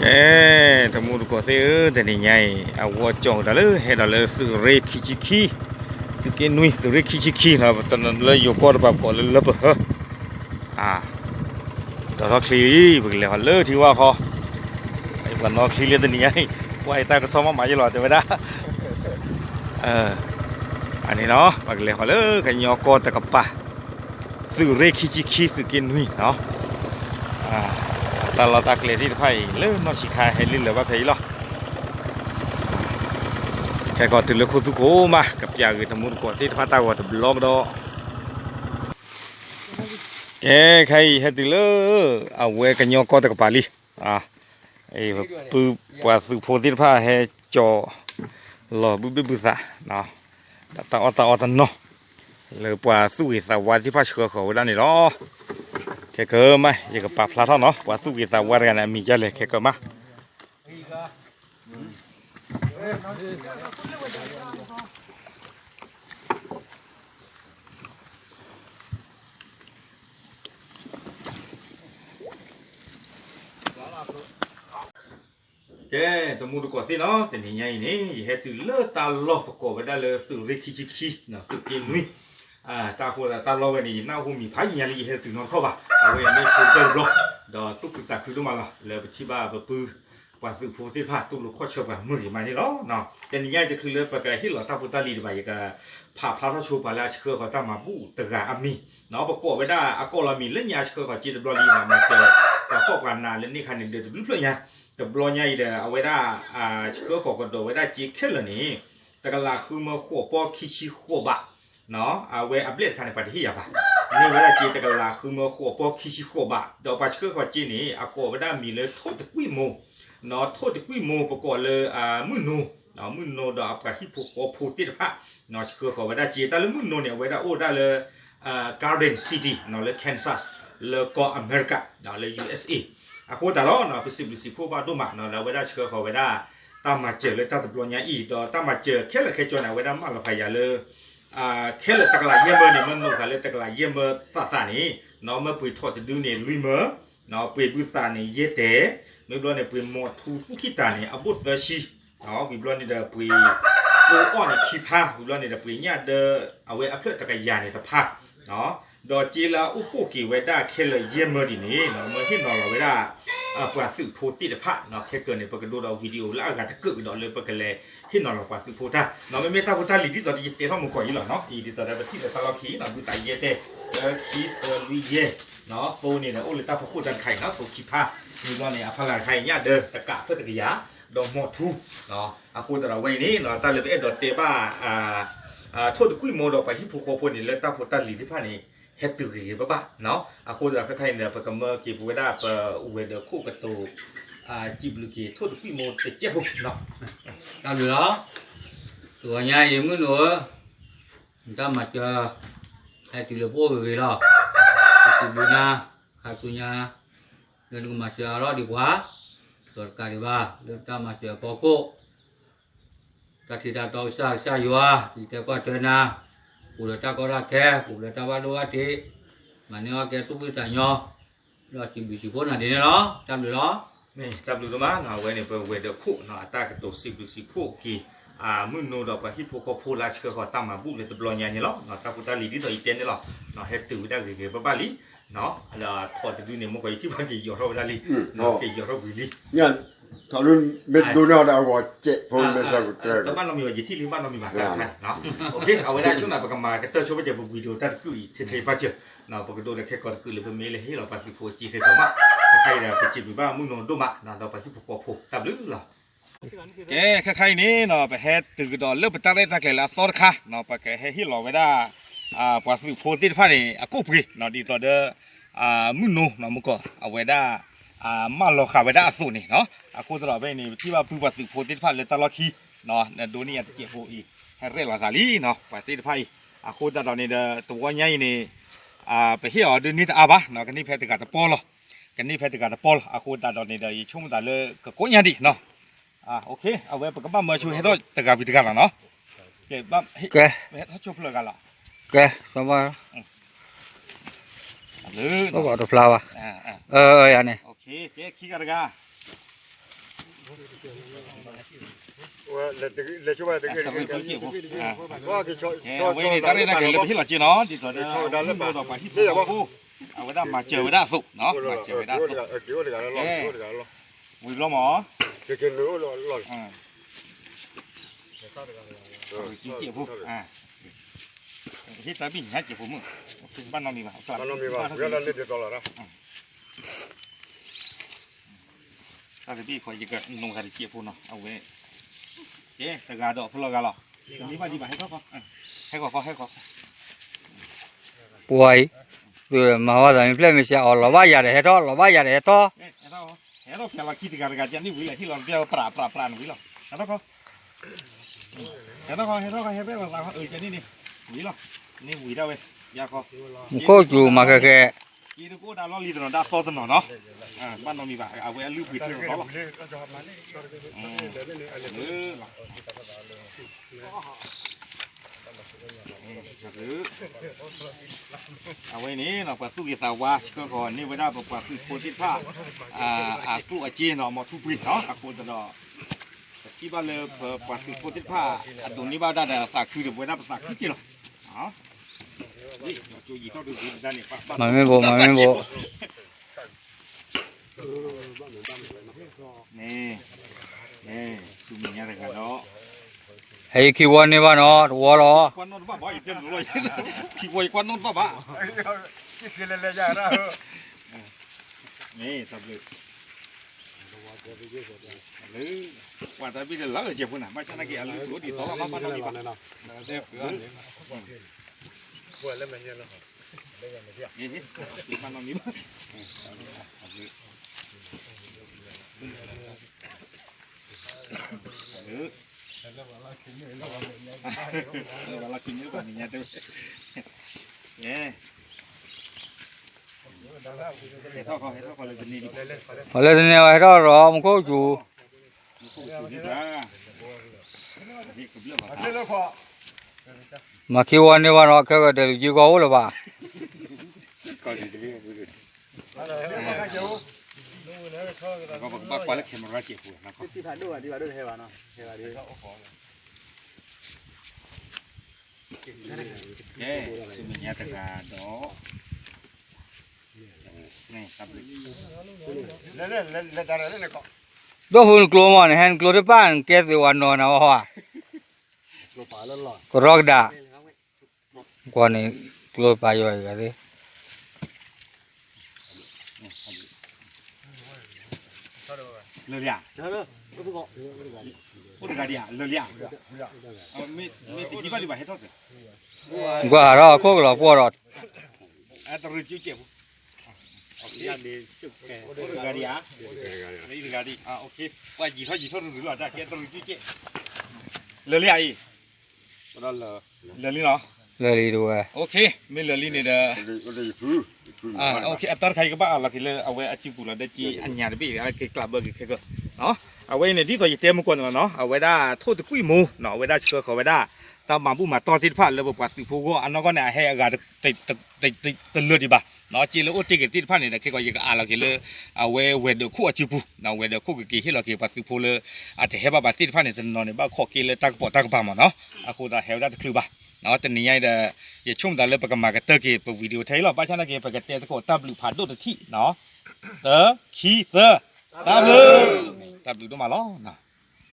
ကဲ, တမူတကိးသ့ၣ်ဧၢ, တနံၤညါအံၤ အဝဲကၠီကဒီးလၢ ဟဲဒီးလၢသုးရ့ၣ်ခံဆံခံ, သုးက့နွံ သုးရ့ၣ်ခံဆံခံလီၤ, ပတနီၤလၢယိၤကီၢ်တပၤပကိးလၢလၢပဟၢ, ဒီးထီၣ်ချံလံ, ပကလဲၤဃီၤလၢထံဝၣ်ဃီ, ပှၤနီၣ်ချံလံတနံၤညါအံၤ, ပှၤအံၤတၢ်ကစီၣ်မးမးယဲလီၤ တဲဝဲဒၣ် အန့ၣ်လီၤ, ပကလဲၤဃီၤလၢကညီကီၢ်တကပၤ, သုးရ့ၣ်ခံဆံခံ သုးက့နွံလီၤ, တၢ်လီၢ်တၢ်ကျဲသ့ၣ်တဖၣ်အံၤ လၢနီၢ်ဆံခါဟဲလံလၢၤဘၣ်ဖဲအံၤလီၤ, ခဲကီးတုၤလၢခိၣ်သူခိၣ်မး ကပျးဂ့ၤတမူတကိးသ့ၣ်တဖၣ်တၢ်ဂီၤတဘျီကဒီး, ကဲ, ခဲအံၤဟဲတုၤလၢ အဝဲကညီကီၢ်တကပၤလံ, ပုၢ်ပှၤသုးဖိသ့ၣ်တဖၣ်ဟဲကၠီ လီၤဘုဘ့ၣ်ဘုသး, တၢ်အီၣ်တၢ်အီတနီၤ, လၢပှၤသူၣ်ဂ့ၤသးဝါသ့ၣ်တဖၣ်ဆှၢဃီၤဝဲဒၣ်န့ၣ်လီၤ, ခဲကမး ယကပာ်ဖျါထီၣ်နီၤ ပှၤသူၣ်ဂ့ၤသးဝါတဂၤန့ၣ် အမံၤဒ်လဲၣ် ခဲကမး ကဲ, တမူတကိးသ့ၣ်နီၤ, တနံၤညါအံၤန့ၣ် ယဟဲတုၤလၢတၢ်လီၢ်ပကိးဝဲဒၣ်လၢသုးရ့ၣ်ခံဆံခံ, သုးက့နွံ, တၢ်ဃိသတးတၢ်လီၢ်ဝဲန့ၣ် ယနၢ်ဟူမံၤဖးယံာ်ညါလံ ယဟဲတုၤနီတခီၣ်ဘၣ်, အဝဲန့ၣ်မ့ၢ်ဆိကတၢၢ်တဘျီ, ဒီးသူၣ်ခုသးခုဒိၣ်မးလီၤ လၢပထံၣ်ဘၣ်ပပုၢ် ပှၤသုးဖိသ့ၣ်တဖၣ် တူၢ်လိာ်ခီၣ်ဆၢပှၤမုာ်ဂ့ၤမးန့ၣ်လီၤ. တနံၤညါအံၤတချုးလၢပကဟ့ၣ်လီၤတၢ်ဖိတၢ်လံၤတဘၣ် ယကဖးဖျါထီၣ်ဆိပှၤလၢအဆှၢဃီၤတၢ်မၤဘူၣ်တဂၤအမံၤ, ပကိးဝဲဒၣ်အကိးလီၤမံၤလၢညါအဆှၢဃီၤစ့တဘျီလံ မၤစၢၤ ပှၤဖှီၣ်ပှၤနးလၢန့ၢ်ခါန့ၣ် ဒၢးတဘျုးဖျၢၣ်ညါ, တဘျီညါအံၤဒီး အဝဲဒၣ် ဆှၢဃီၤကဒီးဝဲဒၣ်စ့ခဲလၢာ်န့ၣ် တကလးဃုမၢဃိးပီၢ်ခံဆံဃိးဘး အဝဲအဘျဲၣ်တခါန့ၣ် ပှၤတဟ့ၣ်ယၤဘၣ်, မ့ၢ်ဝဲဒၣ်စ့တကလးဃုမၢဃိးပီၢ်ခံဆံဃိးဘး, ဒီးပှၤဆှၢဃီၤစ့န့ၣ် အကိးဝဲဒၣ်မံၤလၢထိၣ်တကွံၣ်မိၢ်, ထိၣ်တကွံၣ်မိၢ်ပကိးလၢ မုၢ်နိ, မုၢ်နိဒီးအပှၤဟံၣ်ဖိဃီဖိသ့ၣ်တဖၣ် ဆှၢဃီၤဝဲဒၣ်စ့, တၢ်လၢမုၢ်နိန့ၣ် အဝဲဒၣ်အိၣ်ဝဲဒၣ်လၢ Garden City လၢ Kansas လၢကီၢ်အမဲရကၤ လၢ ယူဢ့စ့ၣ်အ့, အဃိသတးဒီး ပစံးဘျုးစံးဖှိၣ်ဘၣ်ဒိၣ်မး လၢအဝဲဒၣ်ဆှၢဃီၤဝဲဒၣ် တၢ်မၤစၢၤလၢတၢ်တဘျီညါအံၤ, ဒီးတၢ်မၤစၢၤခဲလၢာ်ခဲဆ့န့ၣ် အဝဲဒၣ်မၢလီၤဃာ်ယၤလၢ ခဲလၢာ်တကလးယဲၢ်မၢန့ၣ် မၢနုာ်ဃာ်လၢတကလးယဲၢ်မၢသးသးန့ၣ်, မၢပှ့ၤထီၣ်တဒုန့ၣ်လွံၢ်မၢ, ပှ့ၤဘုသးန့ၣ်ယဲၢ်တဲာ်, မ့ၢ်ဘျီန့ၣ် ပှ့ၤမိာ်ထူသူၣ်ခံတၤန့ၣ် အဘိၣ်သၢဆံ, ဝံၤဘျီန့ၣ်ဒီးပှ့ၤ သိအီၣ်န့ၣ်ခံဖါ, ဝံၤဘျီန့ၣ်ဒီးပှ့ၤညၣ်ဒၢ အဝဲအဖျၢၣ်တကယၤန့ၣ်တဖါ, ဒီးစ့လၢအအိၣ်ပိၢ်က့ၤဝဲဒၣ်ခဲလၢာ်ယဲၢ်မၢဒ်န့ၣ် မၢဟ့ၣ်နီၤလီၤဝဲဒၣ် ပှၤသုးဖိသ့ၣ်တဖၣ်, ခဲကၢန့ၣ် ပကဒိဒီး video လၢအဂၤတကၢၣ်ကဒီးလၢပကလဲၤဟ့ၣ်နီၤလီၤပှၤသုးဖိတၢ်, မ့မ့ၢ်တၢ်ဖိတၢ်လံၤဒ်သိးဒီးယတဲထီၣ်မုၢ်ကီၢ်အံၤလီၤနီၤ, အံၤဒ်သိးဒီးပထံၣ်လၢတၢ်လီၢ်ခံနီၤ ဘုသးယဲၢ်တဲာ်, သၢခံသၢလွံၢ်ယဲၢ်, သိန့ၣ်ဒီးအိၣ်လၢတၢ်ဖီခိၣ်တၢ်တခါအံၤနီၤ သိခံဖါ, မ့ၢ်ဘျီန့ၣ် အဖီလာ်တခါအံၤညၣ်ဒၢတကးဖျၢၣ်တကယၤ, ဒီးမိာ်ထူ အဃိသတးဒီးဝဲအံၤန့ၣ် တၢ်လၢပအဲၣ်ဒိးတဲဘၣ် ထိၣ်တကွံၣ်မိၢ်ဒီးပှၤဟံၣ်ဖိဃီဖိန့ၣ် လၢတၢ်ဖိတၢ်လံၤသ့ၣ်တဖၣ်န့ၣ် ဟဲတုၤဂ့ၤဂ့ၤဘၣ်ဘၣ်, အဃိသတးဒီးခဲခါအံၤန့ၣ်ဒီး ပကမၢက့ၤပဝဲဒၣ်ပဝဲၤဒၢးခိၣ်ကတိၤ စံးဘျုးက့ၤထိၣ်တကွံၣ်မိၢ်တစဲးဖိ, တၢ်ဘျုးလီၤ, တဂီၤညါအံၤမုၢ်နုာ်ဧၢ, နတၢ်မၤစၢၤ ဟဲတုၤလၢပအိၣ်ဂ့ၤဂ့ၤလီၤ, ပစံးဘျုးနၤ ခါဆူညါ လၢနကမၤစၢၤအါထီၣ်ဒံးပှၤ, ဒီးတကးဒံးဘၣ် လၢတၢ်မၤစၢၤအဖီခိၣ် တၢ်ထံးတၢ်တီကစၢ်ကစၢ်ယွၤ ကတဲာ်ကတီၤနၤ, ပူၤဒီးတၢ်ကီတၢ်ခဲ ပူၤဒီးတၢ်ဘၣ်ဒိဘၣ်ထံး, မၤန့ၢ်အီၣ်ကဲသူၣ်ဖှံသးညီ, ဒီးစံးဘျုးစံးဖှိၣ်နၤဒ်န့ၣ်လီၤ. တၢ်ဘျုးလီၤ. မ့ၢ်တၢ်ဘျုးဒိၣ်မးနီၤ, အဝဲန့ၣ် ပဝဲၤဒၢးခိၣ်နီၤ အတၢ်ကတိၤစံးဘျုးစံးဖှိၣ်က့ၤ မုၢ်နိဒီးပှၤဟံၣ်ဖိဃီဖိလၢအဆှၢဃီၤတၢ်မၤဘူၣ်လၢတဘျီညါန့ၣ်လီၤ. တၢ်ဖိတၢ်လံၤဒ်သိးယတဲန့ၣ်လီၤ. ဟဲတုၤဝဲဒၣ်ဂ့ၤဂ့ၤဘၣ်ဘၣ်လံ. ဒီးထီၣ်တဒုန့ၣ် မ့ၢ်ကီးယထံၣ်ဘၣ်က့ၤယီၤထီၣ်ဝဲဒၣ်လံ. က့ၤယီၤထီၣ်ဝံၤလံ. ထီၣ်လၢမ့ၢ်ဒိၣ်န့ၢ်အီၤဒီးအဂီၤစဲးဖိမ့ၢ်ဆၢကတၢၢ် တဘၣ်နီတမံၤဘၣ် ယထံၣ်လံဘၣ်နီတမံၤဘၣ်. အဝဲဒၣ်ဆိၣ်နၤ ပကမၤကတၢၢ်ဆိပာ်စၢၤပ video တၢ်တကုာ်အံၤ ထဲထဲဘၣ်စၢၤ ပကဒိးဒီးခဲကိာ်တကုာ်လၢပမ့ၢ်လၢဟ့ၣ်လီၤပှၤသုးဖိအစ့ခဲကိာ်မး. ခဲခါအံၤဒီး ပစံးဘျုးဘၣ်မုၢ်နိဒိၣ်မး ဒီးပှၤဟံၣ်ဖိဃီဖိတၢ်ဘျုးလီၤ. ကဲ ခဲခါအံၤန့ၣ်နီၤ ပဟဲတုၤကဒီးလၢပတၢ်ရဲၣ်တၢ်ကျဲၤလၢအသီတခါနီၤ ပကဟဲဟ့ၣ်လီၤဝဲဒၣ် ပှၤသုးဖိသ့ၣ်တဖၣ်န့ၣ် အကိၣ်ပှ့ၤနီၤ ဒ်သိးဒီး မုၢ်နိနီၤ မုၢ်ကီၢ် အဝဲဒၣ် မၢလီၤဃာ်ဝဲဒၣ်အသိးန့ၣ်နီၤ. အဃိသတးဒီးဖဲအံၤန့ၣ် ပထံၣ်ဘၣ်ပုၢ်ပှၤသုးဖိသ့ၣ်တဖၣ်လၢတၢ်လီၢ်ခံနီၤ နဒိးန့ၢ်ယၤတစဲးဖိအံၤ ဟဲရဲၣ်လီၤသးလံနီၤ ပှၤသ့ၣ်တဖၣ်အံၤ. အဃိသတးဒီးန့ၣ်ဒီး တဝီညါအံၤန့ၣ် ပဟ့ၣ်အီၤဒုးန့ၢ်တအါဘၣ်နီၤ ကန့ၢ်ဖဲတဂၤတပီၢ်လီၤ. ကန့ၢ်ဖဲတဂၤတပီၢ်လီၤ. အဃိသတးဒီးန့ၣ်ဒီး ယဆိကမိၣ်သးလၢကကိးညါဒံးနီၤ. အဝဲပကဘၣ်မၢဆိဟဲထီၣ်တဂၤဝံၤတဂၤလီၤနီၤ. ကဲ ဟဲထီၣ်ဆိဖျၢၣ်ဂၤလီၤ. ကဲ သဘၣ် တဖျါဘၣ်. ယၤန့ၣ် ကဲ ခံဂၤတဂၤ. လဲၤဆိဘၣ်တဂ့ၢ်တဂ့ၢ်, အဝဲန့ၣ် တၢ်ရဲၣ်တၢ်ကျဲၤလၢပဟ့ၣ်လီၤက့ၤနီၤ ဒ်သိးဒီး အဝဲဒၣ်မၤစၢၤဝဲဒၣ်အသိး, မၤစၢၤဝဲဒၣ်အသိး, ဝံၤဘျီမး ဟ့ၣ်တၢ်ဘံၣ်ညါက့ၤဖိမုၣ်, ဘၣ်နီတမံၤဘၣ်, တၢ်တဘံၣ်ဃီ ယကနုာ်ဂၤတစဲးဖိနီၤ အဝဲ, ကဲ တဂၤဒီးဖိလီၤဂၤလီၤ, တမ့ၢ်ဘၣ်ဒံးဘၣ် ဟဲထီၣ်ဃီ, ဟဲဃီၤဃီ ဟဲဃီၤဃီ, ပှၤအံၤ, သုမၤဝဲသးမ့ၢ်ဖျဲၣ်မ့ၢ်စှၤအီၤ လီၤဘၣ်ယၤဒီးဟဲထီၣ် လီၤဘၣ်ယၤဒီးဟဲထီၣ် ဟဲထီၣ်ဖဲလီၤခံတဂၤတဂၤ ကန့ၣ်ဝံၤလီၤ ဟ့ၣ်လီၤတပျၢ်ပြးပြးနဝံၤလီၤ, ဟဲထီၣ်ဃီ, ဟဲထီၣ်ဃီ ဟဲထီၣ်ဃီ ဟဲဖဲလီၤသးဃီ အၢ ကန့ၣ်န့ၣ်, ဝံၤလီၤ, န့ၣ်ဝံၤဒၣ်ဝဲ, ယၤဃီ, မူခိၣ်စူၤမၤဃဲဃဲ, က့တကိၣ်ဒၣ်လီၢ်လံၤတနီၤ ဒၣ်သီတနီၤနီၤ, ဘၣ်နီတမံၤဘၣ် အဝဲအလုၢ်ပှ့ၤထံၣ်လီၤလီၤ, အဝဲန့ၣ် ပှၤသူၣ်ဂ့ၤသးဝါ ဆှၢဃီၤန့ၢ်ဝဲဒၣ်ပပှၤသုးဖိသ့ၣ်တဖၣ် အကျိၣ်အစ့နီၤ မီၤထူပှ့ၤနီၤ အဃိသတးဒီး ပထံၣ်ဘၣ်လၢပပှၤသုးဖိသ့ၣ်တဖၣ် အဒိးန့ၢ်ဘၣ်ဝဲဒၣ်ဒီးသးခုဒီးပဝဲဒၣ်ပသးခုက့ၤလီၤ, မၤမ့ၢ်ဘိး မၤမ့ၢ်ဘိး ဟဲခံဝီန့ၢ်ဘၣ်နီၤ တဝီလီၤ, ခံဝီယကွၢ်နီၣ်တဘၣ်ဘၣ်, ပှၤတဘ့ၣ်လၢလၢကဲဖိနၤ ဘၣ်ဆၣ်နာ်က့အလုၢ်ပှ့ၤအိၣ်ဒ်သိးလီၤ ဘၣ်နီတမံၤဘၣ်, ဘၣ်နီတမံၤဘၣ် လၢပှၤလီၢ်ခံန့ၣ် ပှၤမဲာ်ညါတဲဝဲ, ဟဲထီၣ်ဃီ ဟဲထီၣ်ဃီလၢတန့ၢ်ဒံး, ပှၤလၢတန့ၢ်ဝဲဟဲထီၣ်ဒီး မူခိၣ်စူၤ, မၤခံဝီန့ၢ်ဘၣ်နီၤ ခဲဝဲဒၢးလူၤက့ၤကီၢ်အိၣ်လၢၤဘၣ် ဘၣ်ကွၢ်လၢ camera စဲးပူၤ, ကဲ ဆူမဲာ်ညါတဂၤဒီး ဒိၣ်ဖိနကျိမးန့ၣ် ဟဲနကျိတပၣ် နကဲသုးဝဲနီၤနၤဝဲဟီဧါ, ကရီကဒါ, ကွၢ်န့ၣ် ကျိတပၣ်ယွၤအံၤဂၤသ့ၣ် လၢာ်လံဧါ, အိၣ်တဂၤဒံးဧါ, လၢာ်လံဧါ, မ့ၢ်တကံဘၣ်ဒံးဘၣ် ဟဲထီၣ်စ့ၢ်, ကွၢ်ဒီးခိၣ်ကလီၤပှီၢ်ဒီး တရံးက့ၢ်ကဲးဖိ, အိၣ်တဂၤဒံးဧါ, အိၣ်တဂၤဒံး, ပှၤယံာ်ထီၣ်ယံာ်ထီၣ်တရံးလီၤ တၢ်ကဲတရံးက့ၢ်ကဲး, လၢာ်လံဧါအံၤ, လၢာ်လံလီၤ, လၢာ်လံတဝဲ, မ့ၢ်လၢာ်လံန့ၣ်ဒီး အတၢ်တခါအံၤကဘၣ်အးလီၤက့ၤလၢအဝဲအစုပူၤလီၤ ဒီးက့အညၣ်တဘ့ၣ် က့ၤကျးဘၢက့ၤခဲကၢၢ်, အဝဲအံၤန့ၣ် ဒ်သိးယတဲမုၢ်ကီၢ်န့ၣ်လီၤနီၤ အဝဲဒၣ်ထိၣ်တကွံၣ်မူနီၤ အဝဲဒၣ်ဆှၢဃီၤဝဲဒၣ် တၢ်မၤဘူၣ်မၤတီၢ်သ့ၣ်တဖၣ်လၢပပှၤသုးဖိအဂီၢ် အနီၢ်ကီၢ်န့ၣ် အဟဲအဂၤတလၢာ်ဒံးဘၣ်နီၤ က့လၢအိၣ်တ့ၢ်က့ၤသ့ၣ်တဖၣ်န့ၣ်ဒီး ခဲကီးယကအးလီၤက့ၤလၢ အဝဲဝဲၤဒၢးခိၣ်အစုပူၤ ဝဲၤဒၢးခိၣ်ကက့ၤဟ့ၣ်လီၤက့ၤပှၤသုးဖိလၢ အတဟဲဘၣ်ပှၤသ့ၣ်တဖၣ်န့ၣ် တနီၤနီၤန့ၣ် ဘၣ်ခိးက့ၤလၢတၢ်ကပိာ်တၢ်ကပၤမးနီၤ အဃိသတးဟဲဝဲဒၣ်တချုးဘၣ်နီၤ တနံၤညါအံၤဒီး ယဆိကမိၣ်သးလၢပကမၤကတၢၢ်က့ၤ ပ video ထဲအံၤလီၤ ဘၣ်ဆၣ်နာ်က့ၤ ပကတဲသကိးတၢ်ဘျုးဖးဒိၣ်တထံၣ်နီၤ တၢ ခံ သၢ တၢ်ဘျုး တၢ်ဘျုးဒိၣ်မးလီၤ